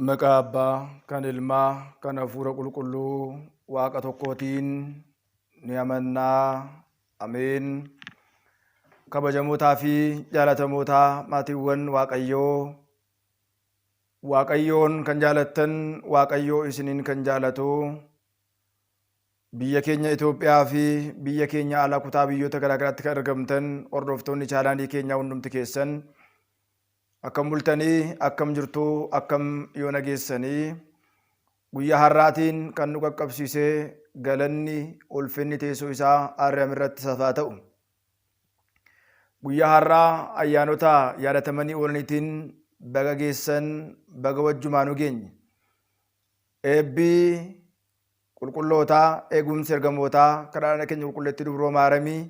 Maqaa Abbaa, kan Ilmaa, kan Hafuura Qulqulluu Waaqa tokkootiin ni amannaa. Ameen. Kabajamootaa fi jaalatamootaa maatiiwwan Waaqayyoo, Waaqayyoon kan jaalattan, Waaqayyoo isiniin kan jaalatu, biyya keenya Itoophiyaa fi biyya keenya ala kutaa biyyoota garaagaraatti kan argamtan hordoftoonni chaanaalii keenyaa hundumti keessan akkam bultanii, akkam jirtu, akkam yoona geessanii? Guyyaa har'aatiin kan nu qaqqabsiise galanni ulfinni teessoo isaa Aariyaam irratti isaaf haa ta'u. Guyyaa har'aa ayyaanota yaadatamanii oolaniitiin baga geessan, baga wajjumaanuu geenye. Eebbi qulqullootaa, eegumsi ergamootaa, kadhaadhana keenya qulqulleettii dubroo Maaramii,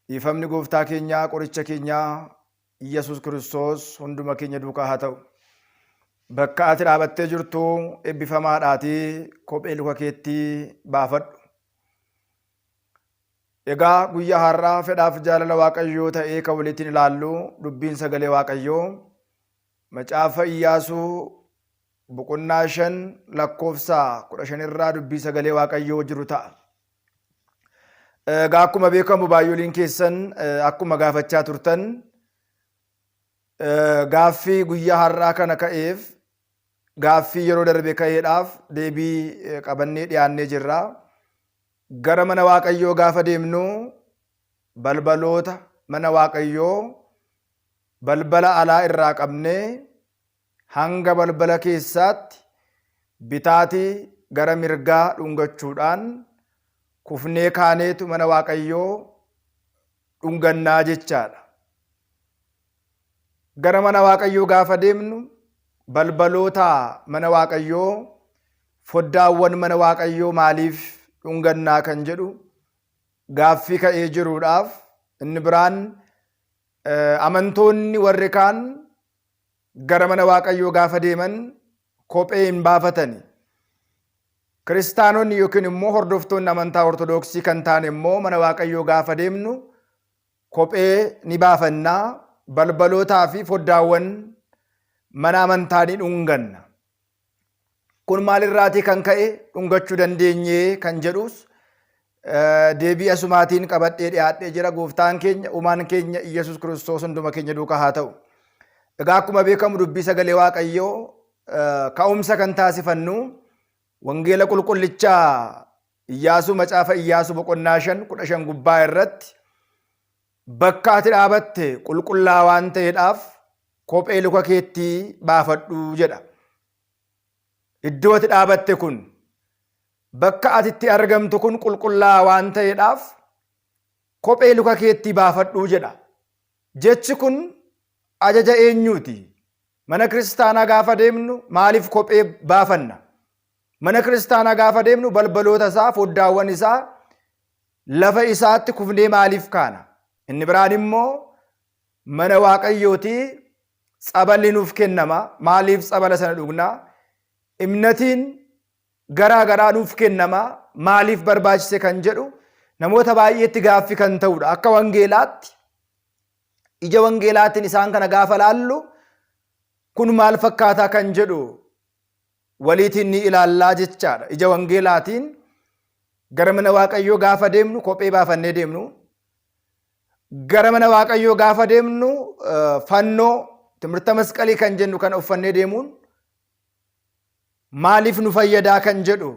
dhiifamni gooftaa keenyaa, qoricha keenyaa Iyyasuus Kiristoos hunduma keenya duukaa haa ta'u. Bakka ati dhaabattee jirtu eebbifamaadhaatii kophee luka keettii baafadhu. Egaa guyyaa har'aa fedhaaf jaalala Waaqayyoo ta'ee kan waliitiin ilaallu dubbiin sagalee Waaqayyoo macaafa Iyyaasuu boqonnaa 5 lakkoofsa 15 irraa dubbii sagalee Waaqayyoo jiru ta'a. Egaa akkuma beekamu baay'ooliin keessan akkuma gaafachaa turtan gaaffii guyyaa har'aa kana ka'eef gaaffii yeroo darbe ka'eedhaaf deebii qabannee dhiyaannee jirra. Gara mana Waaqayyoo gaafa deemnu balbaloota mana Waaqayyoo balbala alaa irraa qabnee hanga balbala keessaatti bitaatii gara mirgaa dhungachuudhaan kufnee kaaneetu mana Waaqayyoo dhungannaa jechaadha. Gara mana Waaqayyoo gaafa deemnu balbaloota mana Waaqayyoo, foddaawwan mana Waaqayyoo maaliif dhungannaa kan jedhu gaaffii ka'ee jiruudhaaf inni biraan amantoonni warri kaan gara mana Waaqayyoo gaafa deeman kophee hin baafatani. Kiristaanonni yookiin immoo hordoftoonni amantaa Ortodoksii kan ta'an immoo mana Waaqayyoo gaafa deemnu kophee ni baafanna, balbalootaa fi foddaawwan mana amantaa ni dhunganna. Kun maalirraatii kan ka'e dhungachuu dandeenyee kan jedhus deebii asumaatiin qabadhee dhiyaadhee jira. Gooftaan keenya, uumaan keenya Iyyasuus Kiristoos hunduma keenya duukaa haa ta'u. Egaa akkuma beekamu dubbii sagalee Waaqayyoo ka'umsa kan taasifannu wangeela qulqullichaa Iyyaasuu macaafa Iyyaasuu boqonnaa 5 15 gubbaa irratti bakka ati dhaabatte qulqullaa waan ta'eedhaaf kophee luka keettii baafadhu jedha. Iddoo ati dhaabatte kun bakka ati itti argamtu kun qulqullaa waan ta'eedhaaf kophee luka keettii baafadhu jedha. Jechi kun ajaja eenyuuti? Mana kiristaanaa gaafa deemnu maaliif kophee baafanna? Mana kiristaanaa gaafa deemnu balbaloota isaa, foddaawwan isaa, lafa isaatti kufnee maaliif kaana? Inni biraan immoo mana Waaqayyootii tsaballi nuuf kennama. Maaliif tsabala sana dhugna? Imnatiin garaa garaa nuuf kennama. Maaliif barbaachise kan jedhu namoota baay'eetti gaaffii kan ta'udha. Akka wangeelaatti ija wangeelaatiin isaan kana gaafa laallu kun maal fakkaataa kan jedhu waliitiin ni ilaallaa jechaadha. Ija wangeelaatiin gara mana Waaqayyoo gaafa deemnu kophee baafannee deemnu. Gara mana Waaqayyoo gaafa deemnu fannoo timirta masqalii kan jennu kana uffannee deemuun maaliif nu fayyadaa kan jedhu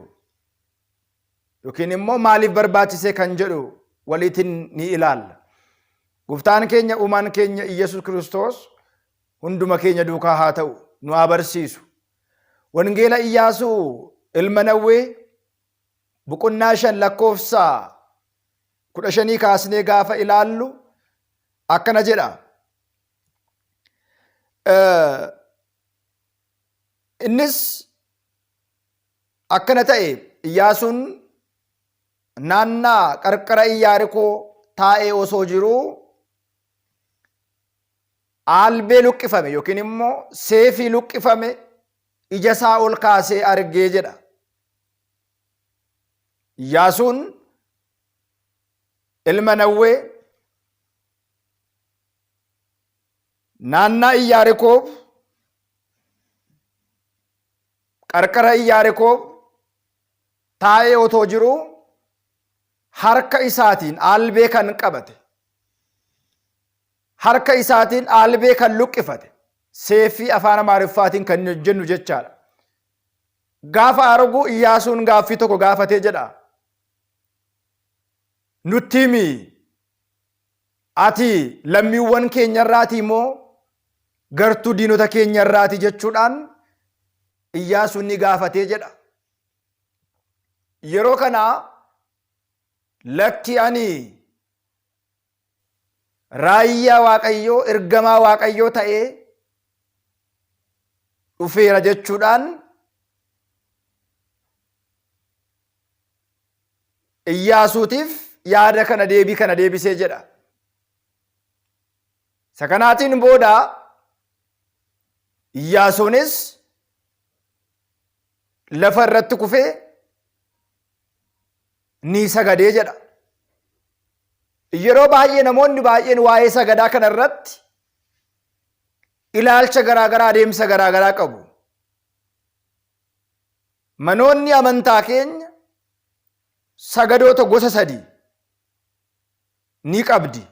yookiin immoo maaliif barbaachisee kan jedhu waliitiin ni ilaalla. Gooftaan keenya uumaan keenya Iyyasuus Kiristoos hunduma keenya duukaa haa ta'u nu haa barsiisu. Wangeela Iyyaasuu ilma Nawwee boqonnaa 5 lakkoofsa 15 kaasnee gaafa ilaallu akkana jedha. Innis akkana ta'e Iyyaasuun naannaa qarqara Iyyaarikoo taa'ee osoo jiruu aalbee luqqifame yookiin immoo seefii luqqifame ija isaa ol kaasee argee jedha. Iyyaasuun ilma Nawwee naannaa Iyyaarikoo qarqara Iyyaarikoo taa'ee otoo jiruu harka isaatiin aalbee kan qabate harka isaatiin aalbee kan luqqifate seeffii afaan Amaariffaatiin kan jennu jechaadha. Gaafa argu Iyyaasuun gaaffii tokko gaafatee jedha. Nutti himi ati lammiiwwan keenyarraatii moo gartuu diinota keenyarraati jechuudhaan Iyyaasuun ni gaafatee jedha. Yeroo kana lakki ani raayyaa Waaqayyoo ergamaa Waaqayyoo ta'ee dhufeera jechuudhaan Iyyaasuutiif yaada kana deebii kana deebisee jedha. Isa kanaatiin booda Iyyaasuunis lafa irratti kufee ni sagadee jedha. Yeroo baay'ee namoonni baay'een waa'ee sagadaa kana irratti ilaalcha garaagaraa adeemsa garaagaraa qabu. Manoonni amantaa keenya sagadoota gosa sadii ni qabdi.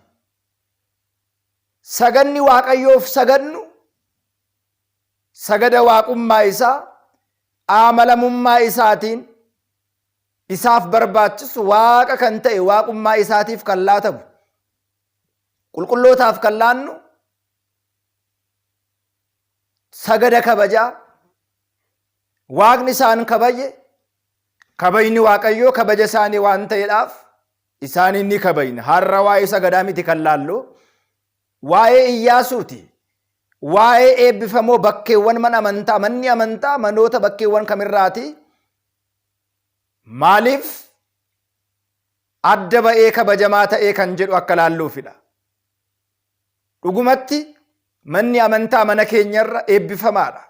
Saganni Waaqayyoof sagadnu sagada waaqummaa isaa amalamummaa isaatiin isaaf barbaachisu waaqa kan ta'e waaqummaa isaatiif kan laatamu qulqullootaaf kan laannu sagada kabajaa waaqni isaan kabaje kabajni waaqayyoo kabaja isaanii waan ta'eedhaaf isaaniin ni kabajna. Har'a waa'ee sagadaa miti kan laallu waa'ee Iyyaasuuti. Waa'ee eebbifamoo bakkeewwan mana amantaa manni amantaa manoota bakkeewwan kamirraati maaliif adda ba'ee kabajamaa ta'ee kan jedhu akka laalluufidha. Dhugumatti manni amantaa mana keenyarra eebbifamaadha.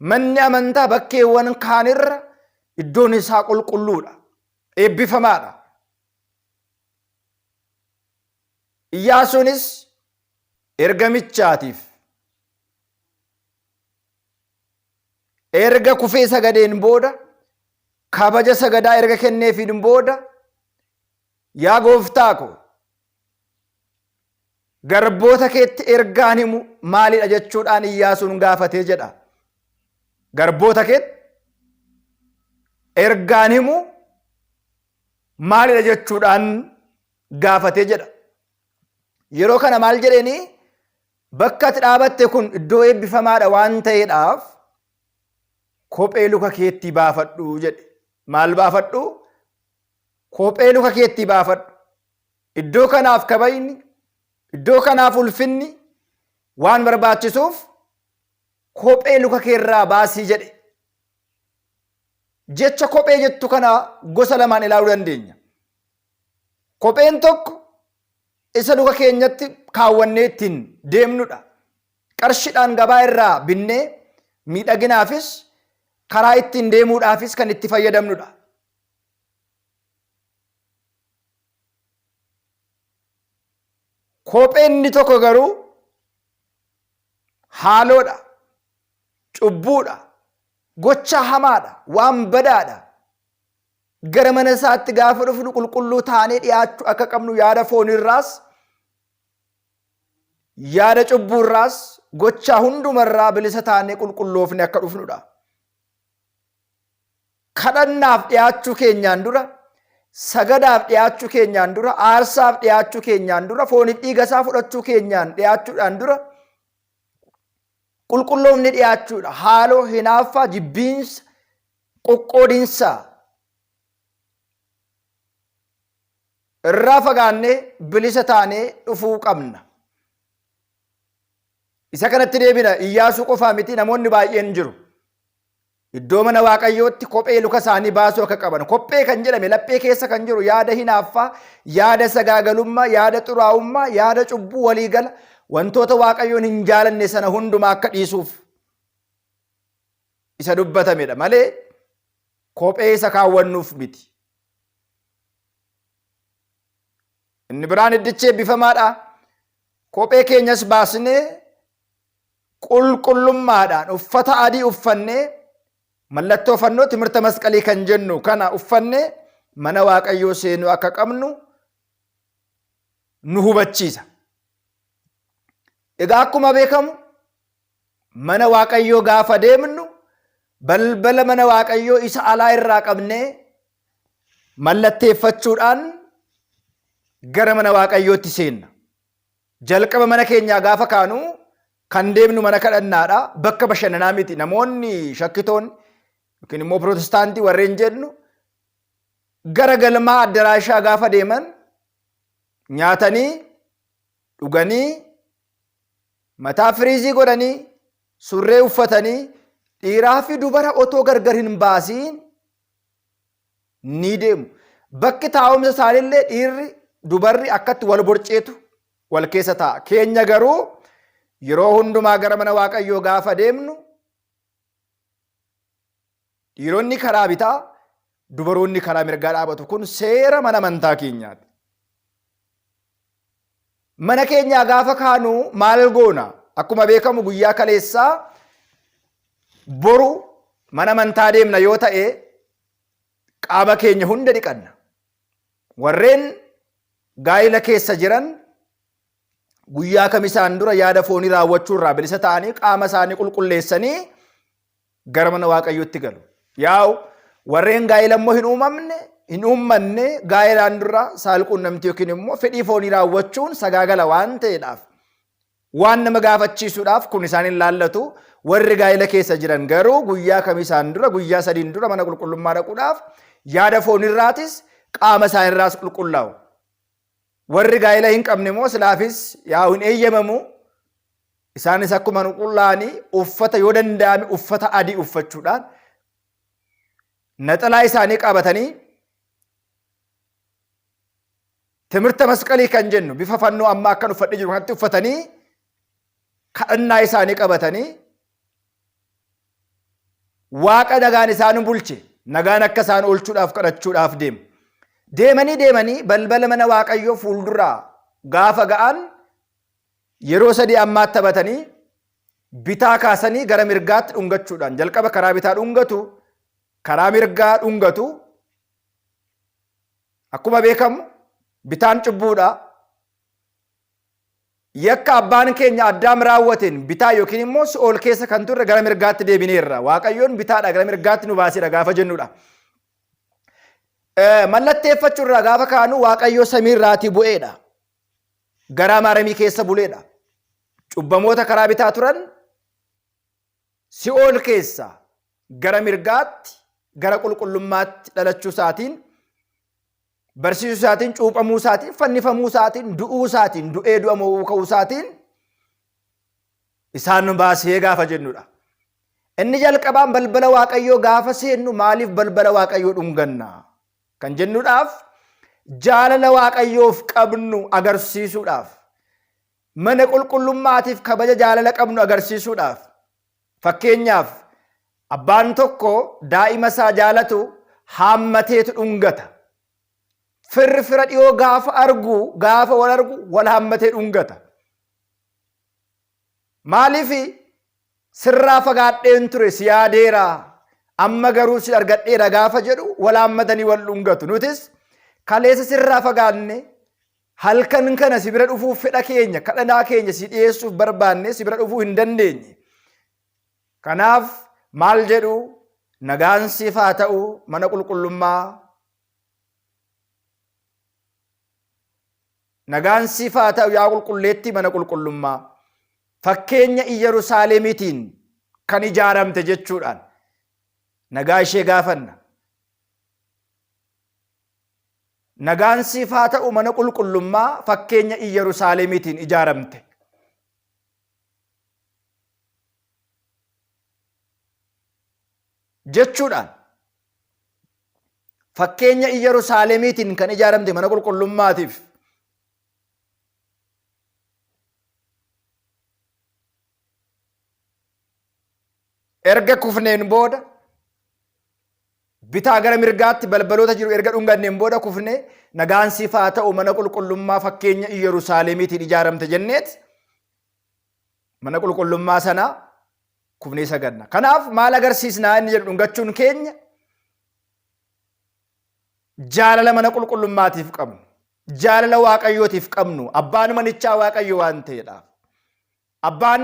Manni amantaa bakkeewwan kaanirra iddoon isaa qulqulluudha. Eebbifamaadha. Iyyaasuunis ergamichaatiif erga kufee sagadeen booda kabaja sagadaa erga kenneefiin booda yaa gooftaa ko garboota keetti ergaan himu maalidha jechuudhaan Iyyaasuun gaafatee jedha. Garboota keetti ergaan himu maalidha jechuudhaan gaafatee jedha. Yeroo kana maal jedheeni bakka ati dhaabatte kun iddoo eebbifamaadha waan ta'eedhaaf kophee luka keetti baafadhu jedhe. Maal baafadhu? Kophee luka keetti baafadhu. Iddoo kanaaf kabajni, iddoo kanaaf ulfinni waan barbaachisuuf kophee luka keerraa baasii jedhe. Jecha kophee jettu kana gosa lamaan ilaaluu dandeenya. Kopheen tokko isa luka keenyatti kaawwannee ittiin deemnudha. Qarshiidhaan gabaa irraa binnee miidhaginaafis karaa ittiin deemuudhaafis kan itti fayyadamnudha. Kopheen inni tokko garuu haaloodha, cubbuudha, gocha hamaadha, waan badaadha. Gara mana isaatti gaafa dhufnu qulqulluu taanee dhiyaachuu akka qabnu yaada foonirraas, yaada cubbuurraas, gochaa hundumarraa bilisa taanee qulqulloofne akka dhufnudha. Kadhannaaf dhiyaachuu keenyaan dura, sagadaaf dhiyaachuu keenyaan dura, aarsaaf dhiyaachuu keenyaan dura, fooniif dhiiga isaa fudhachuu keenyaan dhiyaachuudhaan dura qulqulloofni dhiyaachuudha. Haaloo, hinaaffaa, jibbiinsa, qoqqoodinsa irraa fagaannee bilisa taanee dhufuu qabna. Isa kanatti deebina. Iyyaasuu qofaa miti namoonni baay'een jiru. Iddoo mana Waaqayyootti kophee luka isaanii baasuu akka qaban. Kophee kan jedhame laphee keessa kan jiru yaada hinaaffaa, yaada sagaagalummaa, yaada xuraa'ummaa, yaada cubbuu waliigala wantoota Waaqayyoon hin jaalanne sana hundumaa akka dhiisuuf isa dubbatamedha malee kophee isa kaawwannuuf miti. Inni biraan iddichi eebbifamaadha. Kophee keenyas baasnee qulqullummaadhaan uffata adii uffannee mallattoo fannoo timirta masqalii kan jennu kana uffannee mana Waaqayyoo seenuu akka qabnu nu hubachiisa. Egaa akkuma beekamu mana Waaqayyoo gaafa deemnu balbala mana Waaqayyoo isa alaa irraa qabnee mallatteeffachuudhaan gara mana Waaqayyootti seenna. Jalqaba mana keenyaa gaafa kaanu kan deemnu mana kadhannaadha. Bakka bashannanaa miti. Namoonni shakkitoonni yookiin immoo pirootestaantii warreen jennu gara galmaa addaraashaa gaafa deeman nyaatanii dhuganii mataa firiizii godhanii surree uffatanii dhiiraa fi dubara otoo gargar hin baasiin ni deemu. Bakki taa'umsa isaaniillee dhiirri dubarri akkatti wal borceetu wal keessa taa'a. Keenya garuu yeroo hundumaa gara mana Waaqayyoo gaafa deemnu dhiironni karaa bitaa dubaroonni karaa mirgaa dhaabatu. Kun seera mana amantaa keenyaati. Mana keenyaa gaafa kaanu maal goona? Akkuma beekamu guyyaa kaleessaa boru mana amantaa deemna yoo ta'e qaama keenya hunda dhiqanna. Warreen gaa'ila keessa jiran guyyaa kamisaan dura yaada foonii raawwachuu irraa bilisa ta'anii qaama isaanii qulqulleessanii gara mana Waaqayyootti galu. Yaa'u warreen gaa'ila immoo hin uumamne hin uummanne gaa'ilaan dura saalquunnamtii yookiin immoo fedhii foonii raawwachuun sagaagala waan ta'eedhaaf waan nama gaafachiisuudhaaf kun isaan hin laallatu. Warri gaa'ila keessa jiran garuu guyyaa kamisaan dura guyyaa sadiin dura mana qulqullummaa dhaquudhaaf yaada foonirraatis qaama isaanirraas qulqullaa'u. Warri gaa'ila hin qabne immoo silaafis yaa'u hin eeyyamamu. Isaanis akkuma qulqullaa'anii uffata yoo danda'ame uffata adii uffachuudhaan naxalaa isaanii qabatanii timirta masqalii kan jennu bifa fannoo amma akkan uffadhee jiru kanatti uffatanii kadhannaa isaanii qabatanii Waaqa nagaan isaan bulche nagaan akka isaan oolchuudhaaf kadhachuudhaaf deemu. Deemanii deemanii balbala mana Waaqayyoo fuulduraa gaafa ga'an yeroo sadii ammaatti taphatanii bitaa kaasanii gara mirgaatti dhungachuudhaan jalqaba karaa bitaa dhungatu karaa mirgaa dhungatu. Akkuma beekamu bitaan cubbuudha. Yakka abbaan keenya Addaam raawwateen bitaa yookiin immoo si'ool keessa kan turre gara mirgaatti deebineerra. Waaqayyoon bitaadha gara mirgaatti nu baaseera gaafa jennudha. Mallatteeffachuurraa gaafa kaanu Waaqayyoo samiirraatii bu'eedha. Garaa maaramii keessa buleedha. Cubbamoota karaa bitaa turan si'ool keessa gara mirgaatti gara qulqullummaatti dhalachuu isaatiin barsiisuu isaatiin cuuphamuu isaatiin fannifamuu isaatiin du'uu isaatiin du'ee du'a mo'uu ka'uu isaatiin isaan nu baasee gaafa jennudha. Inni jalqabaan balbala Waaqayyoo gaafa seennu maaliif balbala Waaqayyoo dhunganna kan jennuudhaaf jaalala Waaqayyoof qabnu agarsiisuudhaaf mana qulqullummaatiif kabaja jaalala qabnu agarsiisuudhaaf. Fakkeenyaaf abbaan tokko daa'ima isaa jaalatu haammateetu dhungata. Firri fira dhiyoo gaafa argu gaafa wal argu wal haammatee dhungata. Maaliif sirraa fagaadheen ture si yaadeera amma garuu si argadheera gaafa jedhu wal haammatanii wal dhungatu. Nutis kaleessa sirraa fagaanne Halkan kana si bira dhufuuf fedha keenya, kadhanaa keenya si dhiyeessuuf barbaanne si bira dhufuu hin dandeenye. Kanaaf maal jedhu nagaan siif haa ta'u mana qulqullummaa. Nagaan siif haa ta'u yaa qulqulleettii mana qulqullummaa. Fakkeenya Iyyerusaalemiitiin kan ijaaramte jechuudhaan nagaa ishee gaafanna. Nagaan siif haa ta'u mana qulqullummaa fakkeenya Iyyerusaalemiitiin ijaaramte. Jechuudhaan fakkeenya Iyyerusaalemiitiin kan ijaaramte mana qulqullummaatiif Erga kufneen booda bitaa gara mirgaatti balbaloota jiru erga dhunganneen booda kufnee nagaan siif haa ta'u mana qulqullummaa fakkeenya Iyyerusaaleemiitiin ijaaramte jenneet mana qulqullummaa sana kufnee sagadna. Kanaaf maal agarsiisnaa inni jedhu dhungachuun keenya jaalala mana qulqullummaatiif qabnu, jaalala Waaqayyootiif qabnu, abbaan manichaa Waaqayyo waan ta'eedhaaf. Abbaan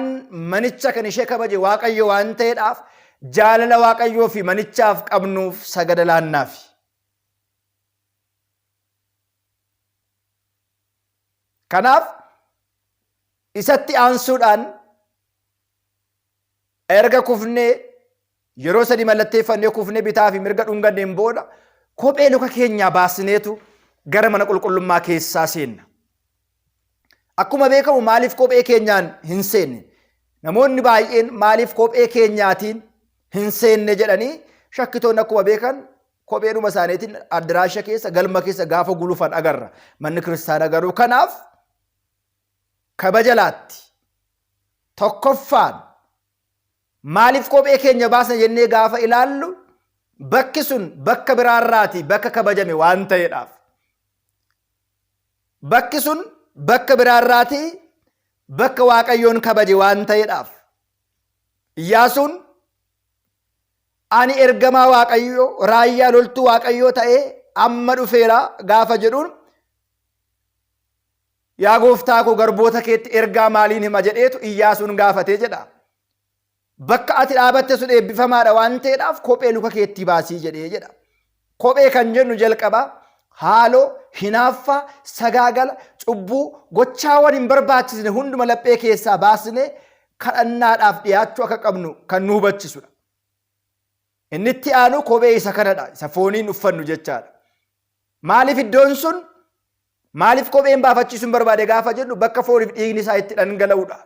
manicha kan ishee kabaje Waaqayyo waan ta'eedhaaf jaalala Waaqayyoo fi manichaaf qabnuuf sagada laannaafi. Kanaaf isatti aansuudhaan erga kufnee yeroo sadi mallatteeffannee kufnee bitaa fi mirga dhunganneen booda kophee luka keenyaa baasneetu gara mana qulqullummaa keessaa seenna. Akkuma beekamu maaliif kophee keenyaan hin seenne? Namoonni baay'een maaliif kophee keenyaatiin hin seenne jedhanii shakkitoonni akkuma beekan kopheedhuma isaaniitiin addiraasha keessa galma keessa gaafa gulufan agarra. Manni kiristaanaa garuu kanaaf kabaja laatti. Tokkoffaan maaliif kophee keenya baasna jennee gaafa ilaallu bakki sun bakka biraarraati bakka kabajame waan ta'eedhaaf. Bakki sun bakka biraarraati bakka Waaqayyoon kabaje waan ta'eedhaaf. Iyyaasuun ani ergamaa Waaqayyoo raayyaa loltuu Waaqayyoo ta'ee amma dhufeera gaafa jedhuun yaa gooftaa koo garboota keetti ergaa maaliin hima jedheetu Iyyaasuun gaafatee jedha. Bakka ati dhaabatte sun eebbifamaadha waan ta'eedhaaf kophee luka keetti baasii jedhee jedha. Kophee kan jennu jalqaba haaloo, hinaaffaa, sagaagala, cubbuu, gochaawwan hin barbaachisne hunduma laphee keessaa baasnee kadhannaadhaaf dhiyaachuu akka qabnu kan nu hubachisudha. Inni itti aanu kophee isa kanadha, isa fooniin uffannu jechaadha. Maaliif iddoon sun maaliif kopheen baafachiisuun barbaade gaafa jennu bakka fooniif dhiigni isaa itti dhangala'udha.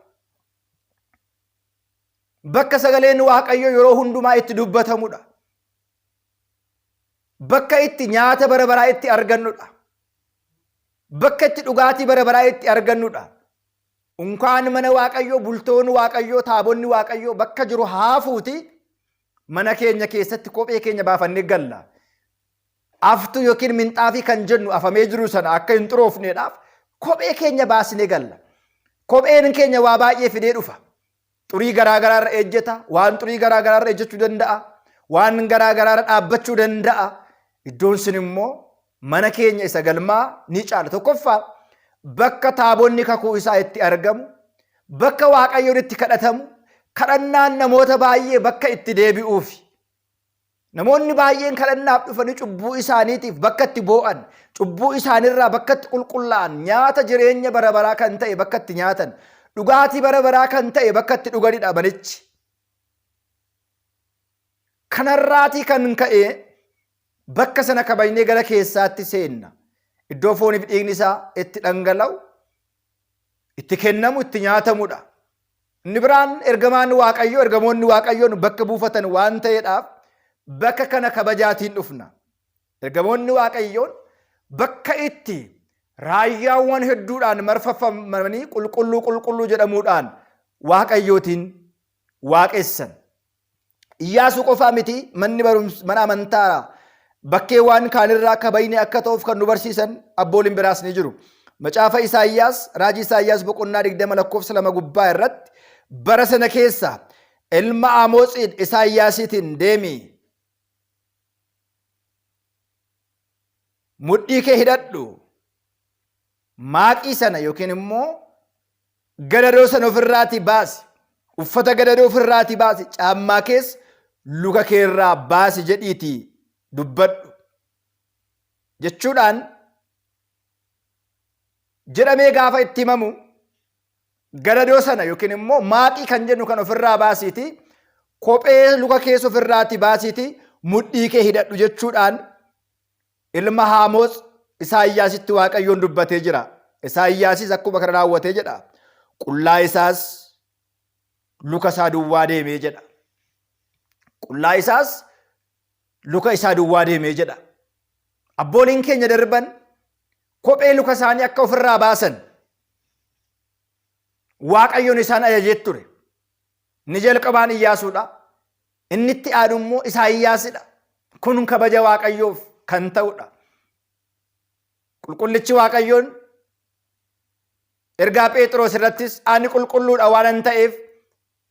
Bakka sagaleen Waaqayyoo yeroo hundumaa itti dubbatamudha. Bakka itti nyaata bara baraa itti argannudha. Bakka itti dhugaatii bara baraa itti argannudha. Unkaan mana Waaqayyoo, bultoon Waaqayyoo, taabonni Waaqayyoo bakka jiru haafuuti mana keenya keessatti kophee keenya baafannee galla. Aftuu yookiin minxaafii kan jennu afamee jiru sana akka hin xuroofneedhaaf kophee keenya baasnee galla. Kopheen keenya waa baay'ee fidee dhufa. Xurii garaa garaa irra ejjeta, waan xurii garaa garaa irra ejjechuu danda'a, waan garaa garaa irra dhaabbachuu danda'a. Iddoon sun immoo mana keenya isa galmaa ni caala. Tokkoffaa bakka taabonni kakuu isaa itti argamu, bakka Waaqayyoon itti kadhatamu, kadhannaan namoota baay'ee bakka itti deebi'uufi. Namoonni baay'een kadhannaaf dhufanii cubbuu isaaniitiif bakka itti boo'an, cubbuu isaaniirraa bakka itti qulqullaa'an, nyaata jireenya bara baraa kan ta'e bakka itti nyaatan, dhugaatii bara baraa kan ta'e bakka itti dhuganidha manichi. Kanarraatii kan ka'e bakka sana kabajnee gara keessaatti seenna. Iddoo fooniif dhiigni isaa itti dhangala'u, itti kennamu, itti nyaatamudha. Inni biraan ergamaan Waaqayyoo, ergamoonni Waaqayyoon bakka buufatan waan ta'eedhaaf bakka kana kabajaatiin dhufna. Ergamoonni Waaqayyoon bakka itti raayyaawwan hedduudhaan marfafamanii qulqulluu qulqulluu jedhamuudhaan Waaqayyootiin waaqessan. Iyyaasuu qofaa miti manni barumsa mana amantaa bakkeewwan kaanirraa kabajni akka ta'uuf kan nu barsiisan abbooliin biraas ni jiru. Macaafa Isaayyaas raajii Isaayyaas boqonnaa 20 lakkoofsa 2 gubbaa irratti bara sana keessa ilma Amootsiin Isaayyaasiitiin deemi mudhii kee hidhadhu maaqii sana yookiin immoo Gadadoo sana ofirraatii baasi. Uffata gadadoo ofirraatii baasi. Caammaa kees luka keerraa baasi jedhiitii dubbadhu. Jechuudhaan jedhamee gaafa itti himamu gadadoo sana yookiin immoo maaqii kan jennu kan ofirraa baasiitii kophee luka kees ofirraatii baasiitii mudhii kee hidhadhu jechuudhaan Ilma Haamots Isaayyaasitti Waaqayyoon dubbatee jira. Isaayyaasis akkuma kana raawwatee jedha. Qullaa isaas luka isaa duwwaa deemee jedha. Qullaa isaas luka isaa duwwaa deemee jedha. Abbooliin keenya darban kophee luka isaanii akka ofirraa baasan Waaqayyoon isaan ajajee ture. Inni jalqabaan Iyyaasuudha. Inni itti aanu immoo Isaayyaasidha. Kun kabaja Waaqayyoof kan ta'udha. Qulqullichi Waaqayyoon ergaa Pheexiroos irrattis ani qulqulluudha waanan ta'eef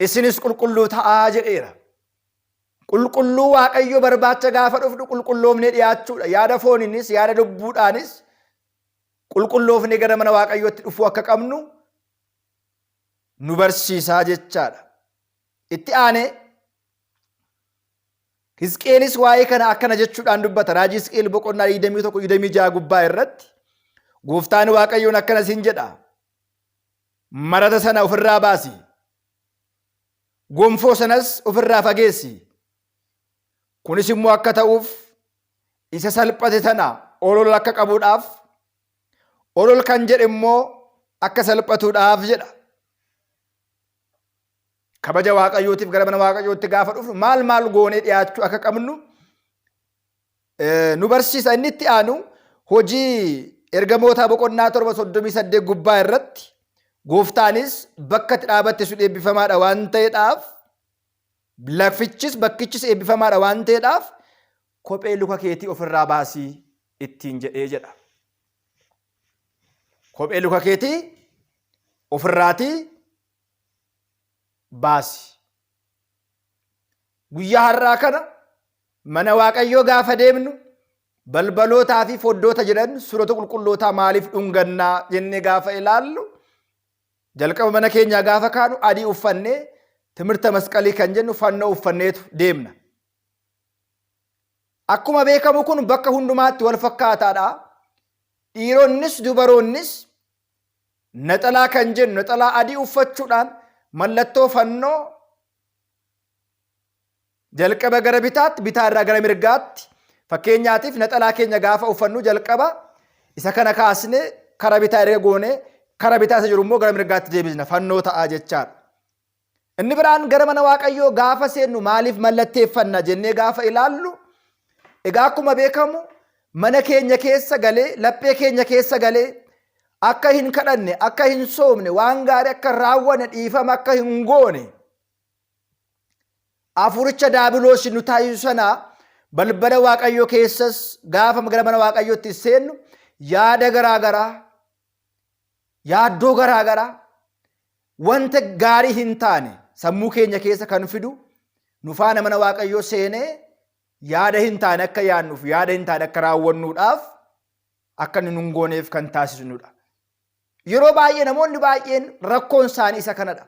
isinis qulqulluu ta'aa jedheera. Qulqulluu Waaqayyo barbaacha gaafa dhufnu qulqulloofnee dhiyaachuudha. Yaada fooniinis yaada lubbuudhaanis qulqulloofnee gara mana Waaqayyootti dhufuu akka qabnu nu barsiisaa jechaadha. Itti aanee Hisqeelis waa'ee kana akkana jechuudhaan dubbata. Raajii Hisqeel boqonnaa 21 26 gubbaa irratti gooftaan Waaqayyoon akkana siin jedha. Marata sana ofirraa baasi. Gonfoo sanas ofirraa fageessi. Kunis immoo akka ta'uuf isa salphate sana olol akka qabuudhaaf olol kan jedhe immoo akka salphatuudhaaf jedha. Kabaja Waaqayyootiif gara mana Waaqayyootti gaafa dhufnu maal maal goonee dhiyaachuu akka qabnu nu barsiisa. Inni itti aanu hojii ergamootaa boqonnaa 7 38 gubbaa irratti gooftaanis bakka itti dhaabatte sun eebbifamaadha waan ta'eedhaaf lafichis bakkichis eebbifamaadha waan ta'eedhaaf kophee luka keetii ofirraa baasii ittiin jedhee jedha. Kophee luka keetii ofirraatii baasi. Guyyaa har'aa kana mana Waaqayyoo gaafa deemnu balbalootaa fi foddoota jedhan suurota qulqullootaa maaliif dhungannaa jennee gaafa ilaallu jalqaba mana keenyaa gaafa kaanu adii uffannee timirta masqalii kan jennu fannoo uffanneetu deemna. Akkuma beekamu kun bakka hundumaatti wal fakkaataadha. Dhiironnis dubaroonnis naxalaa kan jennu naxalaa adii uffachuudhaan mallattoo fannoo jalqaba gara bitaatti bitaa irraa gara mirgaatti fakkeenyaatiif naxalaa keenya gaafa uffannu jalqaba isa kana kaasnee kara bitaa erga goone kara bitaa isa jiru immoo gara mirgaatti deebisna fannoo ta'a jechaadha. Inni biraan gara mana Waaqayyoo gaafa seennu maaliif mallatteeffanna jennee gaafa ilaallu egaa akkuma beekamu mana keenya keessa galee laphee keenya keessa galee akka hin kadhanne akka hin soomne waan gaarii akka hin raawwanne dhiifama akka hin goone hafuuricha daabiloos nu taasisu sana balbala Waaqayyoo keessas gaafa gara mana Waaqayyootti seennu yaada garaa garaa yaaddoo garaa garaa wanta gaarii hin taane sammuu keenya keessa kan fidu nu faana mana Waaqayyoo seenee yaada hin taane akka yaadnuuf yaada hin taane akka raawwannuudhaaf akka inni nun gooneef kan taasisnudha. Yeroo baay'ee namoonni baay'een rakkoon isaanii isa kanadha.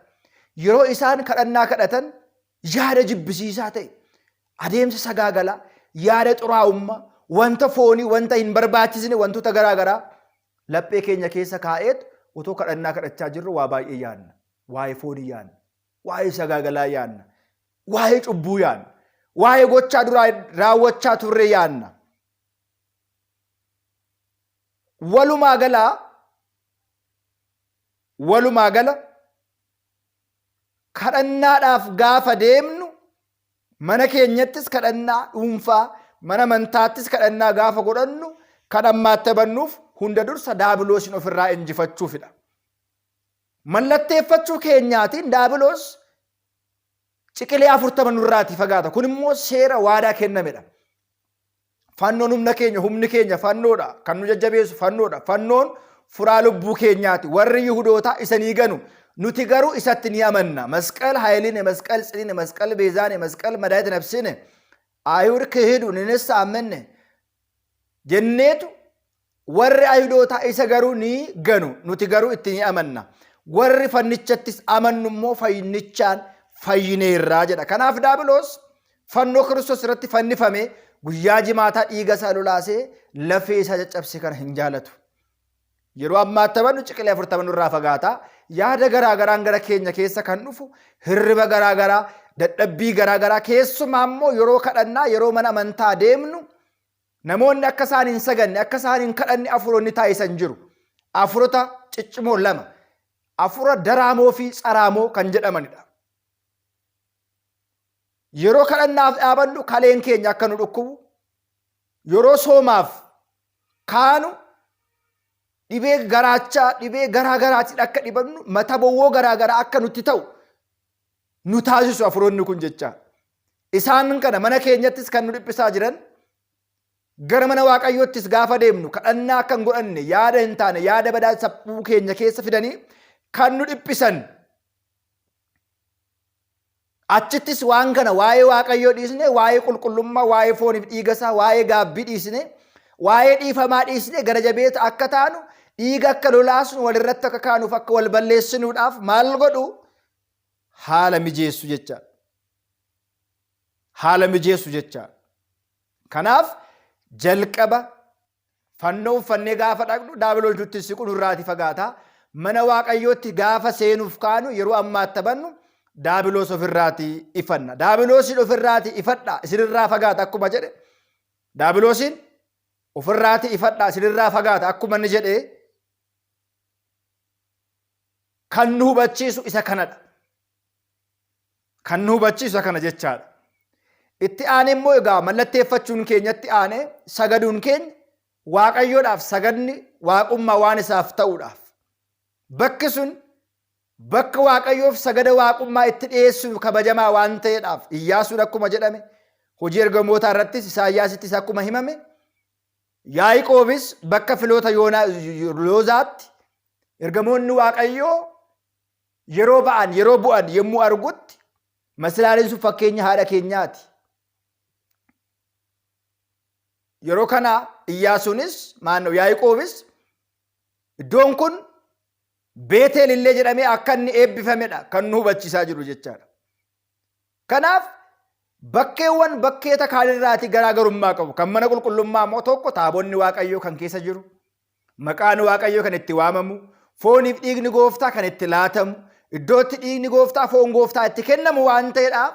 Yeroo isaan kadhannaa kadhatan yaada jibbisiisaa ta'e, adeemsa sagaagalaa, yaada xuraa'ummaa, wanta foonii, wanta hin barbaachisne, wantoota garaa garaa laphee keenya keessa kaa'eetu otoo kadhannaa kadhachaa jirru waa baay'ee yaadna. Waa'ee foonii yaadna. Waa'ee sagaagalaa yaadna. Waa'ee cubbuu yaadna. Waa'ee gochaa duraa raawwachaa turre yaadna. Walumaa galaa walumaa gala kadhannaadhaaf gaafa deemnu mana keenyattis kadhannaa dhuunfaa mana amantaattis kadhannaa gaafa godhannu kan ammaatti hunda dursa daabiloosiin ofirraa injifachuufidha. Mallatteeffachuu keenyaatiin daabiloos ciqilee 40 nurraati fagaata. Kun immoo seera waadaa kennamedha. Fannoon humna keenya, humni keenya fannoodha. Kan nu jajjabeessu fannoodha. Fannoon furaa lubbuu keenyaati. Warri Yihudootaa isa ni ganu. Nuti garuu isatti ni amanna. Masqal hayiline, masqal tsiline, masqal beezaane, masqal madaayita nafsine. Ayihud kihidu ninessa ammenne. Jenneetu warri Ayihudootaa isa garuu ni ganu. Nuti garuu itti ni amanna. Warri fannichattis amannu immoo fannichaan fayyineerraa jedha. Kanaaf Daabiloos fannoo Kiristoos irratti fannifame guyyaa jimaataa dhiiga isaa lolaasee lafee isaa caccabse kana hin jaalatu. Yeroo ammaatti taphannu ciqilee 40 nurraa fagaata. Yaada garaa garaan gara keenya keessa kan dhufu hirriba garaa garaa, dadhabbii garaa garaa keessumaa immoo yeroo kadhannaa yeroo mana amantaa deemnu namoonni akka isaan hin saganne akka isaan hin kadhanne afuroonni taasisan jiru. Afurota ciccimoo lama. Afura daraamoo fi tsaraamoo kan jedhamanidha. Yeroo kadhannaaf dhaabannu kaleen keenya akka nu dhukkubu, yeroo soomaaf kaanu dhibee garaachaa, dhibee garaa garaatiin akka dhibamnu, mata bowwoo garaa garaa akka nutti ta'u nu taasisu afuroonni kun jecha. Isaan kana mana keenyattis kan nu dhiphisaa jiran, gara mana Waaqayyoottis gaafa deemnu kadhannaa akka hin godhanne, yaada hin taane, yaada badaa sammuu keenya keessa fidanii kan nu dhiphisan. Achittis waan kana waa'ee Waaqayyoo dhiisne, waa'ee qulqullummaa, waa'ee fooniif dhiiga isaa, waa'ee gaabbii dhiisne, waa'ee dhiifamaa dhiisne, gara jabeeta akka taanu, dhiiga akka lolaasnu, walirratti akka kaanuuf, akka wal balleessinuudhaaf maal godhu? Haala mijeessu jechaadha. Haala mijeessu jechaadha. Kanaaf jalqaba fannoo uffannee gaafa dhaqnu daabiloos nutti siqu, nurraati fagaata. Mana Waaqayyootti gaafa seenuuf kaanu, yeroo ammaatti taphannu, daabiloos ofirraati ifanna. Daabiloosiin ofirraati ifadha, isinirraa fagaata akkuma jedhe. Daabiloosiin ofirraati ifadha, isinirraa fagaata akkuma inni jedhe, kan nu hubachiisu isa kanadha. Kan nu hubachiisu isa kana jechaadha. Itti aanee immoo egaa mallatteeffachuun keenyatti aanee sagaduun keenya Waaqayyoodhaaf sagadni waaqummaa waan isaaf ta'uudhaaf. Bakki sun bakka Waaqayyoof sagada waaqummaa itti dhiyeessuuf kabajamaa waan ta'eedhaaf, Iyyaasuun akkuma jedhame, hojii ergamootaa irrattis Isaayyaasittis akkuma himame, Yaaqoobis bakka filoota Loozaatti ergamoonni Waaqayyoo yeroo ba'an, yeroo bu'an yommuu argutti, maslaaleen sun fakkeenya haadha keenyaati. Yeroo kana Iyyaasuunis, maannoo Yaaqoobis, iddoon kun Beeteel illee jedhamee akka inni eebbifamedha kan nu hubachiisaa jiru jechaadha. Kanaaf bakkeewwan bakkeeta kaanirraatii garaagarummaa qabu. Kan mana qulqullummaa immoo tokko taabonni Waaqayyoo kan keessa jiru, maqaan Waaqayyoo kan itti waamamu, fooniif dhiigni gooftaa kan itti laatamu, iddootti dhiigni gooftaa, foon gooftaa itti kennamu waan ta'eedhaaf,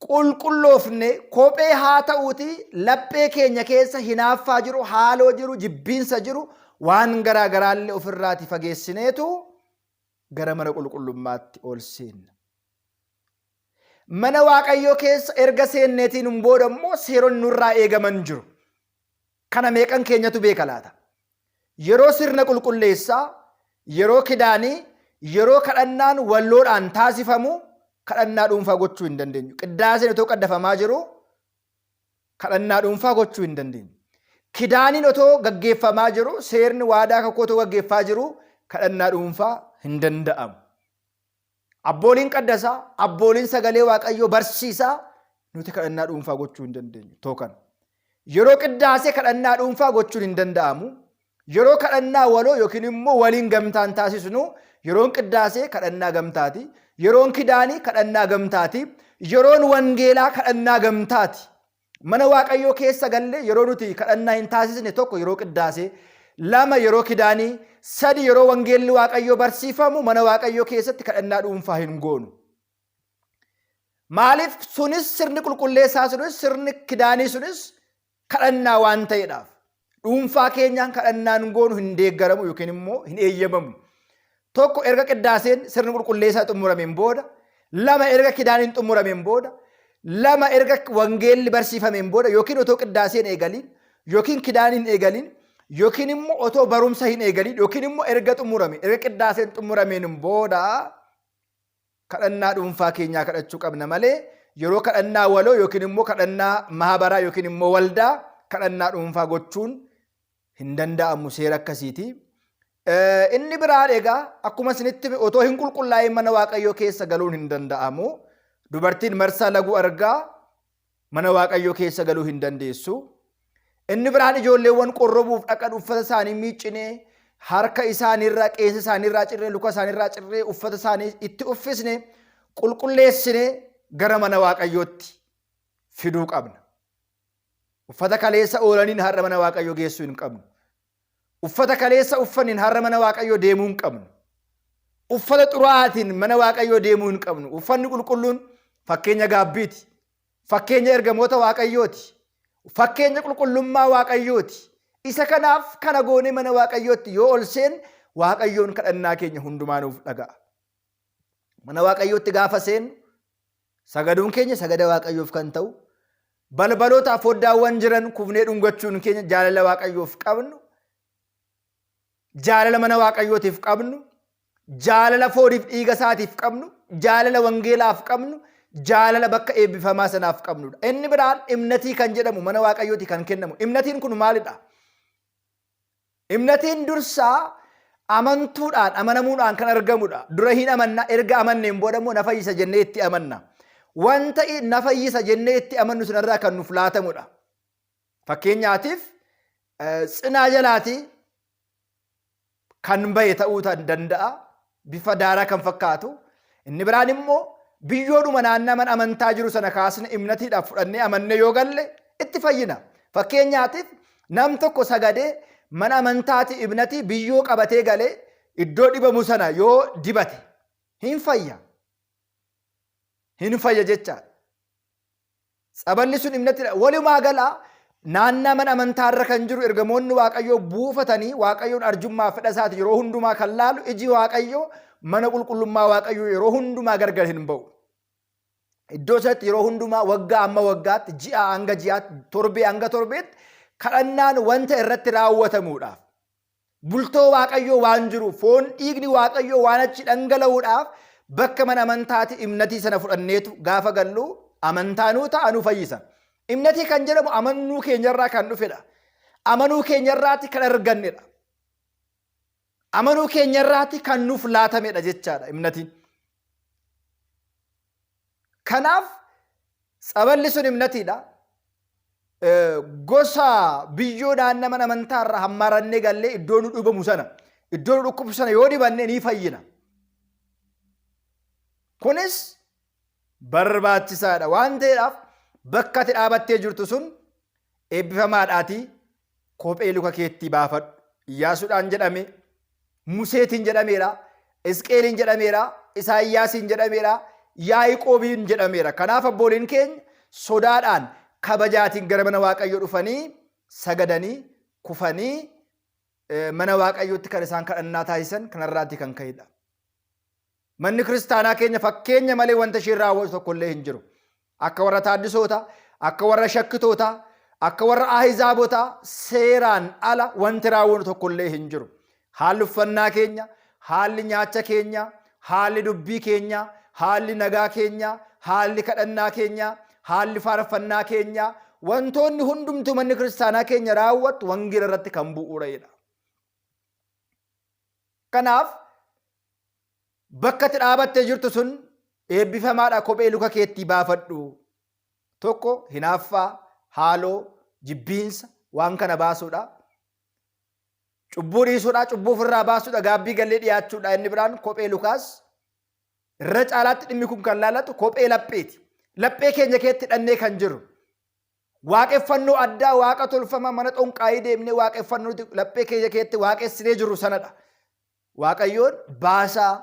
qulqulloofne kophee haa ta'uuti laphee keenya keessa hinaaffaa jiru, haaloo jiru, jibbiinsa jiru, waan garaa garaallee ofirraati fageessineetu gara mana qulqullummaatti ol seenna. Mana Waaqayyoo keessa erga seenneetiin booda immoo seeronni nurraa eegaman jiru. Kana meeqan keenyatu beeka laata? Yeroo sirna qulqulleessaa, yeroo kidaanii, yeroo kadhannaan walloodhaan taasifamu kadhannaa dhuunfaa gochuu hin dandeenyu. Qiddaaseen otoo qaddafamaa jiru kadhannaa dhuunfaa gochuu hin dandeenyu. Kidaaniin otoo gaggeeffamaa jiru, seerni waadaa kakuu otoo gaggeeffaa jiru kadhannaa dhuunfaa hin danda'amu. Abbooliin qaddasaa, abbooliin sagalee Waaqayyoo barsiisaa, nuti kadhannaa dhuunfaa gochuu hin dandeenyu. Tookan. Yeroo qiddaasee kadhannaa dhuunfaa gochuun hin danda'amu. Yeroo kadhannaa waloo yookiin immoo waliin gamtaan taasisnu, yeroon qiddaasee kadhannaa gamtaati. Yeroon kidaanii kadhannaa gamtaati. Yeroon wangeelaa kadhannaa gamtaati. Mana Waaqayyoo keessa gallee yeroo nuti kadhannaa hin taasisne, tokko yeroo qiddaasee, lama yeroo kidaanii, sadi yeroo wangeelli Waaqayyoo barsiifamu mana Waaqayyoo keessatti kadhannaa dhuunfaa hin goonu. Maaliif? Sunis sirni qulqulleessaa sunis, sirni kidaanii sunis kadhannaa waan ta'eedhaaf. Dhuunfaa keenyaan kadhannaan goonu hin deeggaramu yookiin immoo hin eeyyamamu. Tokko erga qiddaaseen sirni qulqulleessaa xumurameen booda, lama erga kidaaniin xumurameen booda, lama erga wangeelli barsiifameen booda, yookiin otoo qiddaaseen eegaliin, yookiin kidaaniin eegaliin, yookiin immoo otoo barumsa hin eegaliin, yookiin immoo erga xumurame, erga qiddaaseen xumurameen booda kadhannaa dhuunfaa keenyaa kadhachuu qabna malee, yeroo kadhannaa waloo yookiin immoo kadhannaa maabaraa yookiin immoo waldaa kadhannaa dhuunfaa gochuun hin danda'amu, seera akkasiiti. Inni biraan egaa akkuma isinitti otoo hin qulqullaa'in mana Waaqayyoo keessa galuun hin danda'amu. Dubartiin marsaa laguu argaa mana Waaqayyoo keessa galuu hin dandeessu. Inni biraan ijoolleewwan qorrobuuf dhaqan uffata isaanii miiccinee, harka isaaniirraa, qeensa isaaniirraa cirree, luka isaaniirraa cirree, uffata isaanii itti uffisne, qulqulleessine gara mana Waaqayyootti fiduu qabna. Uffata kaleessa oolaniin har'a mana Waaqayyoo geessuu hin qabnu. Uffata kaleessa uffaniin har'a mana Waaqayyoo deemuu hin qabnu. Uffata xuraa'aatiin mana Waaqayyoo deemuu hin qabnu. Uffanni qulqulluun fakkeenya gaabbiiti. Fakkeenya ergamoota Waaqayyooti. Fakkeenya qulqullummaa Waaqayyooti. Isa kanaaf kana goonee mana Waaqayyootti yoo ol seen, Waaqayyoon kadhannaa keenya hundumaa nuuf dhaga'a. Mana Waaqayyootti gaafa seennu sagaduun keenya sagada Waaqayyoof kan ta'u, balbaloota foddaawwan jiran kufnee dhungachuun keenya jaalala Waaqayyoof qabnu, jaalala mana Waaqayyootiif qabnu, jaalala fooniif dhiiga isaatiif qabnu, jaalala wangeelaaf qabnu, jaalala bakka eebbifamaa sanaaf qabnudha. Inni biraan imnatii kan jedhamu mana Waaqayyooti kan kennamu. Imnatiin kun maalidha? Imnatiin dursaa amantuudhaan amanamuudhaan kan argamudha. Dura hin amanna, erga amanneen booda immoo na fayyisa jennee itti amanna. Wanta na fayyisa jennee itti amannu sanarraa kan nuuf laatamudha. Fakkeenyaatiif cinaa jalaatii kan bahe ta'uu danda'a. Bifa daaraa kan fakkaatu. Inni biraan immoo biyyoodhuma naannaa mana amantaa jiru sana kaasne imnatiidhaaf fudhannee amannee yoo galle itti fayyina. Fakkeenyaatiif nam tokko sagadee mana amantaati imnatii biyyoo qabatee galee iddoo dhibamu sana yoo dibate hin fayya. Hin fayya jechaadha. Tsaballi sun imnatidha. Walumaa gala naannaa mana amantaarra kan jiru ergamoonni Waaqayyoo buufatanii Waaqayyoon arjummaa fedha isaati yeroo hundumaa kan laalu iji Waaqayyoo mana qulqullummaa Waaqayyoo yeroo hundumaa gargar hin ba'u. Iddoo sanatti yeroo hundumaa waggaa amma waggaatti, ji'a hanga ji'aatti, torbee hanga torbeetti kadhannaan wanta irratti raawwatamuudhaaf bultoo Waaqayyoo waan jiru foon dhiigni Waaqayyoo waan achi dhangala'uudhaaf bakka mana amantaati imnatii sana fudhanneetu gaafa gallu amantaanuu ta'a nu fayyisa. Imnatii kan jedhamu amanuu keenyarraa kan dhufedha. Amanuu keenyarraati kan argannedha. Amanuu keenyarraati kan nuuf laatamedha jechaadha imnatiin. Kanaaf tsaballi sun imnatiidha. Gosa biyyoo naannoo mana amantaarraa hammaarannee gallee iddoo nu dhibamu sana iddoo nu dhukkubsu sana yoo dibanne ni fayyina. Kunis barbaachisaadha waan ta'eedhaaf bakka ati dhaabattee jirtu sun eebbifamaadhaatii kophee luka keettii baafadhu. Iyyaasuudhaan jedhame, Museetiin jedhameera, Isqeeliin jedhameera, Isaayyaasiin jedhameera, Yaaqoobiin jedhameera. Kanaaf abbooliin keenya sodaadhaan kabajaatiin gara mana Waaqayyoo dhufanii sagadanii kufanii mana Waaqayyootti kan isaan kadhannaa taasisan kanarraati kan ka'edha. Manni kiristaanaa keenya fakkeenya malee wanta isheen raawwatu tokkollee hin jiru. Akka warra taaddisoota, akka warra shakkitoota, akka warra ahizaabotaa seeraan ala wanti raawwatu tokkollee hin jiru. Haalli uffannaa keenya, haalli nyaacha keenya, haalli dubbii keenya, haalli nagaa keenya, haalli kadhannaa keenya, haalli faarfannaa keenya, wantoonni hundumtuu manni kiristaanaa keenya raawwattu wangeela irratti kan bu'uura'edha. Kanaaf bakka itti dhaabattee jirtu sun eebbifamaadha kophee luka keettii baafadhu. Tokko hinaaffaa, haaloo, jibbiinsa waan kana baasuudha. Cubbuu dhiisuudha, cubbuu ofirraa baasuudha, gaabbii gallee dhiyaachuudha. Inni biraan kophee lukaas irra caalaatti dhimmi kun kan laalatu kophee lapheeti. Laphee keenya keetti hidhannee kan jiru. Waaqeffannoo addaa waaqa tolfamaa mana xonqaayii deemnee waaqeffannoo laphee keenya keetti waaqessinee jirru sanadha. Waaqayyoon baasaa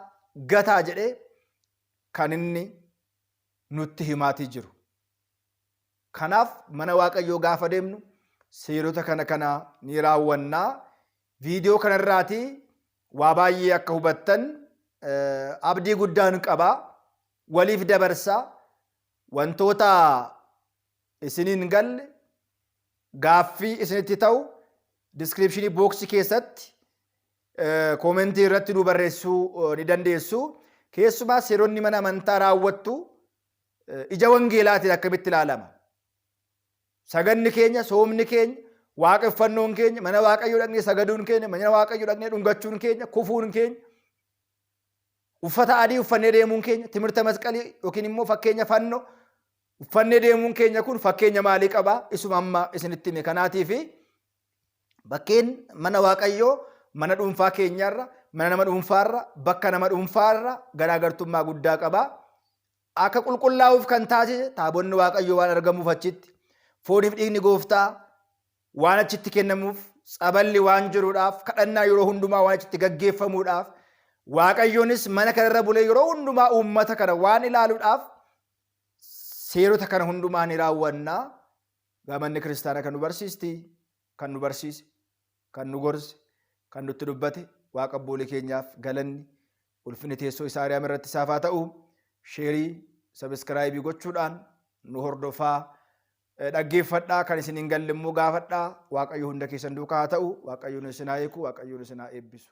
gataa jedhee kan inni nutti himaatii jiru. Kanaaf mana Waaqayyoo gaafa deemnu seerota kana kana ni raawwannaa. Viidiyoo kanarraatii waa baay'ee akka hubattan abdii guddaan qaba. Waliif dabarsaa. Wantoota isiniin galle gaaffii isinitti ta'u diskiripshinii booksii keessatti koomentii irratti nu barreessuu ni dandeessu. Keessumaa seeronni mana amantaa raawwattu ija wangeelaatiin akkamitti ilaalama? Saganni keenya, soomni keenya, waaqeffannoon keenya, mana Waaqayyoo dhaqnee sagaduun keenya, mana Waaqayyoo dhaqnee dhungachuun keenya, kufuun keenya, uffata adii uffannee deemuun keenya, timirta masqalii yookiin immoo fakkeenya fannoo uffannee deemuun keenya kun fakkeenya maalii qaba? Isuma amma isinitti hime kanaatii fi bakkeen mana Waaqayyoo mana dhuunfaa keenyarra, mana nama dhuunfaarra, bakka nama dhuunfaarra garaagartummaa guddaa qaba. Akka qulqullaa'uuf kan taasise taabonni Waaqayyoo waan argamuuf achitti, fooniif dhiigni gooftaa waan achitti kennamuuf, tsaballi waan jiruudhaaf, kadhannaa yeroo hundumaa waan achitti gaggeeffamuudhaaf, Waaqayyoonis mana kanarra bulee yeroo hundumaa uummata kana waan ilaaluudhaaf seerota kana hundumaa ni raawwanna. Manni kiristaanaa kan nu barsiisti, kan nu barsiise, kan nu gorse, kan nutti dubbate Waaqa abboolee keenyaaf galanni ulfinni teessoo isaa Ariyaam irratti isaaf haa ta'u. Sheerii, sabiskiraayibii gochuudhaan nu hordofaa. Dhaggeeffadhaa kan isin hin galle immoo gaafadhaa. Waaqayyo hunda keessan duukaa haa ta'u. Waaqayyoon isin haa eegu. Waaqayyoon isin haa eebbisu.